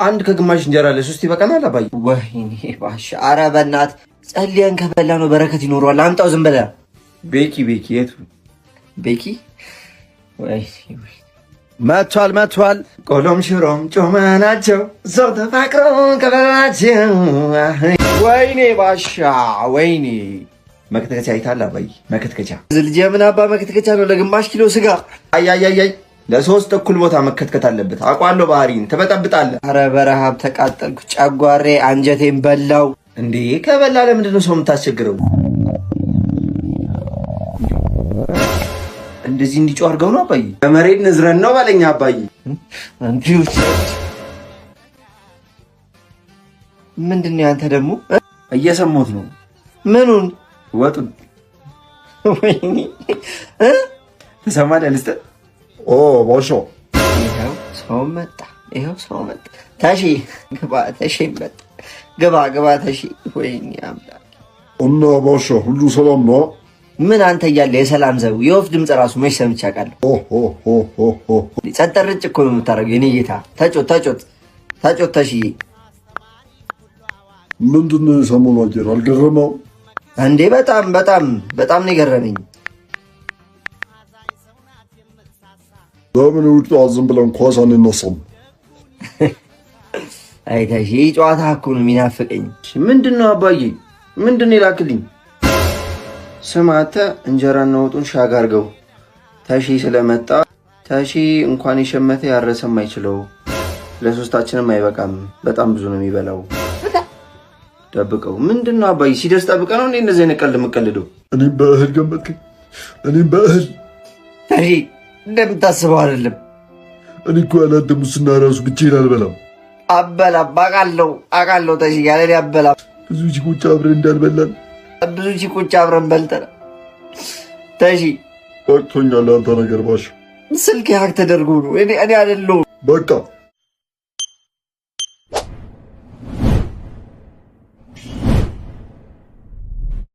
አንድ ከግማሽ እንጀራ ለሶስት ይበቃናል አባዬ። ወይኔ ባሻ፣ ኧረ በእናትህ ጸልየን ከበላ ነው በረከት ይኖረዋል። አምጣው ዝም ብለህ። ቤኪ ቤኪ የቱ ቤኪ? ወይ መቷል መቷል። ቆሎም ሽሮም ጮማ ናቸው፣ ሰው ተፋቅሮ ከበላቸው። ወይኔ ባሻ ወይኔ። መከትከቻ አይታል አባዬ? መከትከቻ ልጅ የምን አባ መከትከቻ ነው ለግማሽ ኪሎ ስጋ? አይ አይ አይ፣ ለሶስት እኩል ቦታ መከትከት አለበት። አውቀዋለሁ ባህሪን፣ ትበጠብጣለህ። አረ በረሃብ ተቃጠልኩ፣ ጨጓሬ አንጀቴን በላው። እንዴ ከበላ ለምንድን ነው ሰው የምታስቸግረው? እንደዚህ እንዲጮህ አድርገው ነው አባዬ። በመሬት ንዝረን ነው በለኛ አባዬ። ምንድን ነው ያንተ ደግሞ? እየሰማሁት ነው። ምኑን? ወጡን። ወይኔ ትሰማለህ? ልስጥህ። ኦ ባሻ፣ ይኸው ሰው መጣ። ይኸው ሰው መጣ። ተሺ ግባ፣ ተሺ መጣ። ግባ ግባ ተሺ። ወይኔ አምላክ። እና ባሻ ሁሉ ሰላም ነው? ምን አንተ እያለ የሰላም ዘቡ የወፍ ድምፅ ራሱ መች ሰምቼ አውቃለሁ? ጸጥ ርጭ እኮ ነው የምታደርገው የኔ ጌታ። ተጮት ተጮት ተጮት ተሽዬ። ምንድን ነው የሰሞኑ አየር አልገረመው? እንዴ በጣም በጣም በጣም ነው የገረመኝ። ለምን እሑድ ጠዋት ዝም ብለን ኳስ አንነሳም? አይ ተሽዬ ጨዋታ እኮ ነው የሚናፍቀኝ። ምንድን ነው አባዬ? ምንድን ነው የላክልኝ? ስማ አንተ እንጀራና ወጡን ሻግ አድርገው። ተሺ ስለመጣ ተሺ እንኳን የሸመተ ያረሰም አይችለው። ለሶስታችንም አይበቃም። በጣም ብዙ ነው የሚበላው። ደብቀው። ምንድን ነው አባዬ? ሲደርስ ጠብቀ ነው እንዴ እንደዚህ አይነት ቀልድ የምቀልደው? እኔም በእህል ገመትከኝ። እኔም በእህል። ተሺ እንደምታስበው አይደለም። እኔ እኮ ያለ ሙስና ራሱ ብቻዬን አልበላም። አበላም አውቃለሁ አውቃለሁ ተሺ ያለ እኔ አበላም። ብዙ ቺኮች አብረን እንዳልበላን ብዙ ቺኮች አብረን በልተን ተሺ። በቅቶኛል። አንተ ነገር ባሻ ስልክ hack ተደርጎ ነው። እኔ አይደለሁም። በቃ